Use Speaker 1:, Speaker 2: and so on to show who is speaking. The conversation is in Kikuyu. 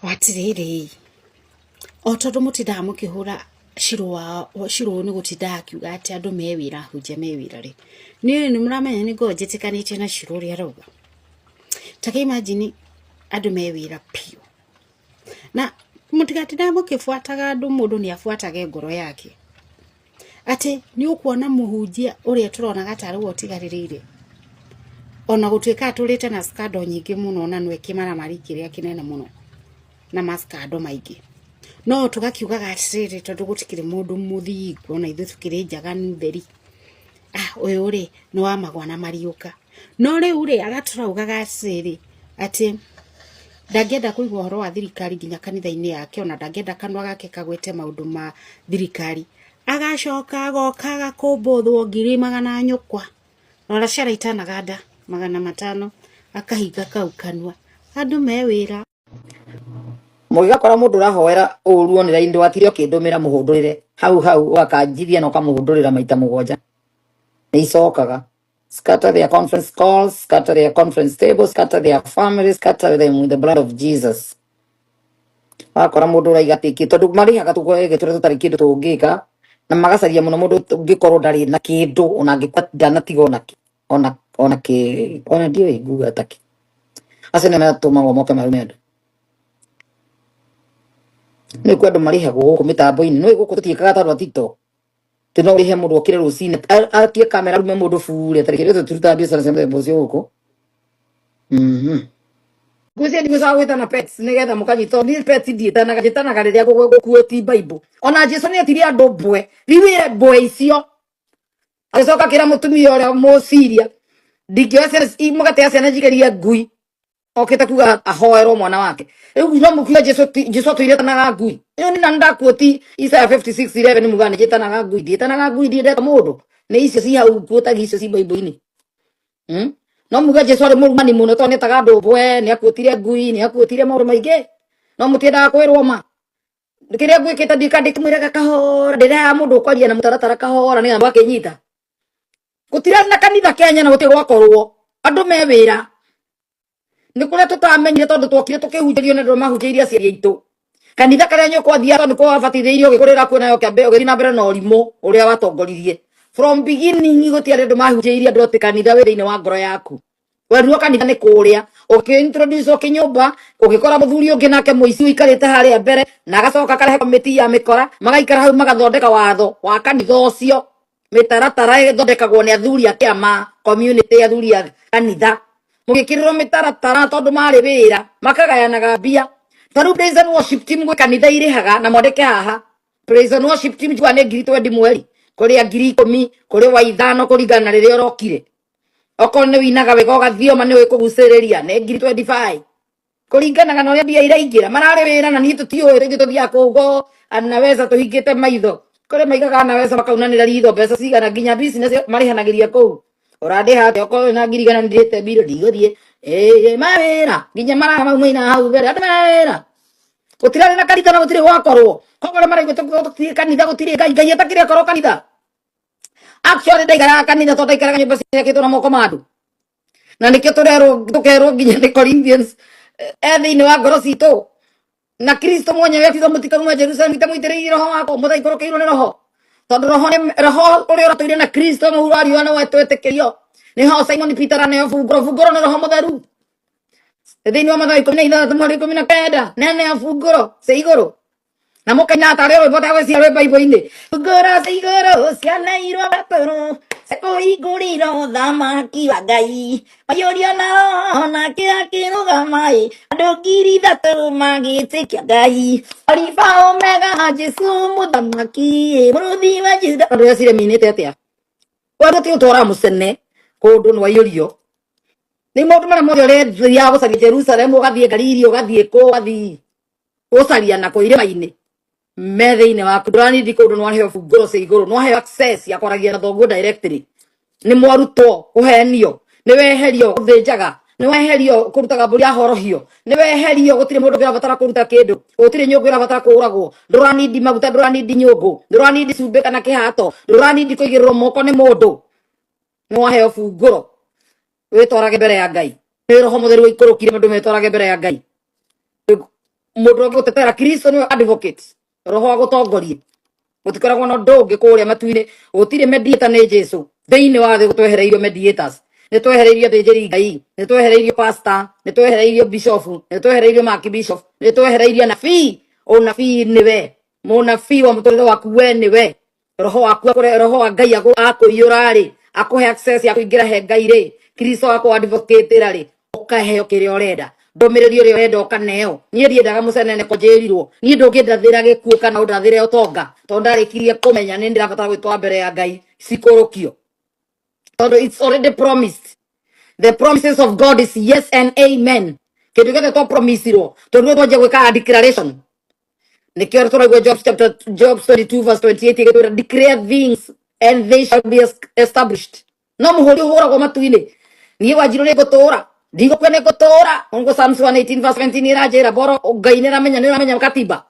Speaker 1: Atĩrĩrĩ, o tondũ mũtindaga mũkĩhũra Shirũ wao, Shirũ nĩ gũtinda akiuga atĩ andũ me wĩra, ahunjia me wĩra rĩ, niĩ nĩ mũramenya nĩ ngoragwo njĩtĩkanĩtie na Shirũ ũrĩa arauga. Ta kĩ imagine andũ me wĩra biũ. Na mũtigatindage mũkĩbuataga andũ, mũndũ nĩ abuatage ngoro yake. Atĩ nĩ ũkuona mũhunjia ũrĩa tũronaga tarĩ we ũtigarĩrĩire, ona gũtuĩka atũrĩte na scandal nyingĩ mũno na nĩwe kĩmaramari kĩrĩa kĩnene mũno na ma scandal maingĩ. No tũgakiugaga atĩrĩrĩ, tondũ gũtikĩrĩ mũndũ mũthingu ona ithuĩ tũkĩrĩ njaganu theri, ah ũyũ rĩ nĩ wa magwa na mariũka. No rĩu rĩ agatũraugaga atĩrĩrĩ, atĩ ndangĩenda kũigua ũhoro wa thirikari nginya kanitha-inĩ yake, ona ndangĩenda kanua gake kagwete maũndũ ma thirikari. Agacoka agoka agakũmbũthwo ngiri magana nyũkwa, rora ciara itanaganda 500, akahinga kau kanua. Andũ me wĩra.
Speaker 2: Mũgĩgakora mũndũ ũrahoera ũru online ndũgatinde ũkĩndũmĩra mũhũndũrĩre hau hau ũgakanjithia na ũkamũhũndũrĩra maita mũgwanja nĩ icokaga. Scatter their conference calls, scatter their conference tables, scatter their families, scatter them with the blood of Jesus. Wakora mũndũ ũraiga atĩ kĩ tondũ marĩhaga tũgege tũrĩa tũtarĩ kĩndũ tũngĩka na magacaria mũno mũndũ ũngĩkorwo ndarĩ na kĩndũ ona angĩkua ndanatiga ona kĩ ona ona kĩ ona ndiũĩ nguga ta kĩ. Acio nĩ matũmagwo moke marume andũ. Nĩ kwĩ andũ marĩhagwo gũkũ mĩtambo-inĩ. Nĩ gũkũ tũtiĩkaga ta andũ a TikTok. Atĩ no ũrĩhe mũndũ okĩre rũcinĩ akie kamera arume mũndũ bure atarĩ kĩndũ. Tũtirutaga biacara cia mũthemba ũcio gũkũ. Ngwĩciria ndigũcoka gwĩtana pets nĩgetha mũkanyita. Niĩ pets ndiĩtanaga, njĩtanaga rĩrĩa ngũkuĩti Bible. Ona Jesu nĩ etirie andũ mbwe. Rĩu wĩre mbwe icio. Agĩcoka akĩra mũtumia ũrĩa Mũciria, ndingĩoya ciana mũgate ya ciana njikĩrie ngui. Okĩte kuga ahoerwo mwana wake. Rĩu no mũkiuga Jesu Jesu atũire etanaga ngui. Ĩyo nĩ na ndakuoti Isaiah 56:11 muga nĩ njĩtanaga ngui. Ndiĩtanaga ngui, ndiendete mũndũ. Nĩ icio ci hau kuotagia icio ci Bible-inĩ. No muge Jesu arĩ mũrumani mũno tondũ nĩetaga andũ mbwe, nĩ akuotire ngui, nĩ akuotire maũndũ maingĩ. No mũtiendaga kwĩrwo ma. Kĩrĩa ngwĩkĩte ndika ndĩkĩmwĩraga kahora, ndĩrehaga mũndũ ũkwaria na mũtaratara kahora nĩgetha mũgakĩnyita. Gũtirarĩ na kanitha Kenya na gũtirĩ gwakorwo andũ me wĩra. Nĩ kũrĩa tũtamenyire tondũ twokire tũkĩhunjĩrio nĩ andũ mahunjĩirie aciari aitũ. Kanitha karĩa nyũkwa athiaga tondũ nĩkuo wabatithĩirio ũgĩkũrĩra kuo nayo ũkĩambia ũgĩthiĩ na mbere na ũrimũ ũrĩa watongoririe. From beginning gũtiarĩ andũ mahunjĩirie andũ atĩ kanitha wĩ thĩinĩ wa ngoro yaku. Werirwo kanitha nĩ kũrĩa, ũkĩ-introduce kĩnyũmba, ũgĩkora mũthuri ũngĩ nake mũici ũikarĩte harĩa mbere na agacoka akarehe kamĩtĩ ya mĩkora, magaikara hau magathondeka watho wa kanitha ũcio. Mĩtaratara ĩthondekagwo nĩ athuri a kĩama, community, athuri a kanitha. Mũgĩkĩrĩrwo mĩtaratara tondũ marĩ wĩra, makagayanaga mbia. Ta rĩu praise and worship team gwĩ kanitha irĩhaga na mwandĩke haha. Praise and worship team njiguaga nĩ ngiri twendi mweri, kũrĩ a ngiri ikũmi, kũrĩ wa ithano kũringana na rĩrĩa ũrokire. Okorwo nĩ winaga wega ũgathioma nĩ ũĩ kũgucĩrĩria nĩ ngiri 25 kũringanaga na ũrĩa mbia iraingĩra. Mararĩ wĩra na niĩ tũtiũĩ, rĩngĩ tũthiaga kũu go anaweza tũhingĩte maitho. Kũrĩ maigaga anaweza makaunanĩra ritho mbeca cigana nginya business marĩhanagĩria kũu. Ũrandĩha atĩa okorwo wĩna ngiri igana nĩndĩhĩte mbirũ ndigũthiĩ. Ĩĩ mawĩra nginya maraha mau maina hau mbere andũ mawĩra. Gũtirarĩ na kanitha na gũtirĩ gwakorwo. Koguo arĩa maraigua gũtirĩ kanitha gũtirĩ Ngai, Ngai atakĩrĩ akorwo kanitha. Actually ndaikaraga kanitha tondũ ndaikaraga nyũmba ciakĩtwo na moko ma andũ. Na nĩkĩo tũrerwo tũkerwo nginya nĩ Corinthians e thĩinĩ wa ngoro citũ. Na Kristo mwenyewe akiuga mũtikauma Jerusalem itamũitĩrĩirie roho wakwa, mũtaikũrũkĩirwo nĩ roho. Tondũ roho nĩ roho ũrĩa ũratũire na Kristo mũhuro wa riũa nĩwe twetĩkĩrio. Nĩho Simon Peter aneo bungũro, bungũro nĩ roho mũtheru. Thĩinĩ wa Mathayo 16 mũhari 19 nene bungũro cia igũrũ. Na mũkaina tarĩ rwĩmbo ndagwĩciria rwĩ Bible-inĩ. Ngoro cia igũrũ cianeirwo gatũrũ kũhingũrĩra ũthamaki wa Ngai maiyũrio na roho nake akĩrũgama ĩ andũ 3,000 magĩtĩkia Ngai. Alifa Omega Jesu mũthamaki ĩ mũrũthi wa Juda. Andũ ecire minĩte atĩa? Wewe ti ũtwara mũcene kũndũ nĩ waiyũrio. Nĩ maũndũ marĩa mothe ũrethiaga gũcaria Jerusalem, ũgathiĩ Galili, ũgathiĩ kũ, ũgathiĩ gũcaria na kũ irĩma-inĩ me thĩinĩ waku. Ndũranindi kũndũ nĩwaheo bungũro cia igũrũ, nĩwaheo access ya kwaragia na thoguo directly. Nĩ mwarutwo kũhenio, nĩ weherio gũthĩnjaga, nĩ weherio kũrutaga mbũri ya horohio, nĩ weherio gũtirĩ mũndũ ũrabatara kũruta kĩndũ, gũtirĩ nyũngũ ĩrabatara kũũragwo, ndũranindi maguta, ndũranindi nyũngũ, ndũranindi cumbĩ kana kĩhato, ndũranindi kũigĩrĩrwo moko nĩ mũndũ. Nĩ waheo bungũro wĩtwarage mbere ya Ngai. Nĩ roho mũtheru waikũrũkire andũ metwarage mbere ya Ngai. Mundu ũngĩgũtetera Kristo nĩwe advocate, roho wa gũtongoria. Gũtikoragwo na ũndũ ũngĩ kũrĩa matu-inĩ, gũtirĩ mediator, nĩ Jesu. Thĩinĩ wa thĩ gũtwehereirio mediators, nĩ twehereirio athĩnjĩri Ngai, nĩ twehereirio pastor, nĩ twehereirio bishop, nĩ twehereirio archbishop, nĩ twehereirio nabii. Ũnabii nĩwe mũnabii wa mũtũrĩre waku, we nĩwe roho waku akũre, roho wa Ngai akũiyũra rĩ, akũhe access ya kũingĩra he Ngai rĩ, Kristo akũ advocate rĩ, ũkaheo kĩrĩa ũrenda, ndũmĩrĩri ũrĩa ũrenda ũkaneo. Niĩ ndiendaga mũceneneko, njĩrirwo niĩ ndũngĩndathĩra gĩkuũ kana ũndathĩre ũtonga, tondũ ndarĩkirie kũmenya nĩ ndĩrabatara gwĩtwara mbere ya Ngai cikũrũkio, tondũ it's already promised. The promises of God is yes and amen. Kĩndũ gĩothe twa promisirwo, tondũ twanjia gwĩka declaration, nĩkĩo tũraigua Jobs chapter, Jobs 22 verse 28 ĩgĩtwĩra, "Declare things and they shall be established." No mũhũri ũhũragwo matu-inĩ. Niĩ Wanjirũ nĩ ngũtũra, ndigũkua, nĩ ngũtũra. Ũguo Psalms 118 verse 17 ĩranjĩra boro Ngai nĩ aramenya, nĩ ũramenya katiba.